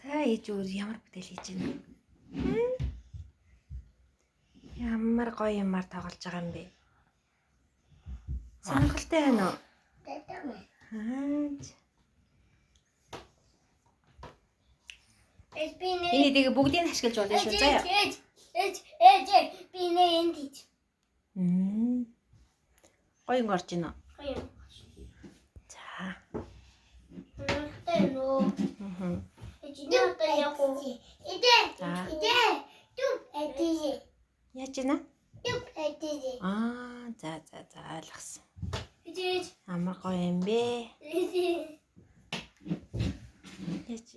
За, ээж өөр ямар бүтээл хийж байна? Ямар гоё юмар тоглож байгаа юм бэ? Сонирхолтой байна уу? Аа. Ээж, би нэ. Энийг тэгээ бүгдийг нь ашиглаж болно шүү, заяа. Ээж, ээж, ээж, ээж, би нэ энд хийж. Гоё юм орж байна уу? Гоё. За. Сонирхолтой байна уу? Аа. Ээж, энэ одоо яг уу. Идэ. За. Идэ. Түп эдээ. Яаж байна? Түп эдээ. Аа, за за за, ойлгосон. Ээж, ээж. Амар гоё юм бэ? Ээж. Яаж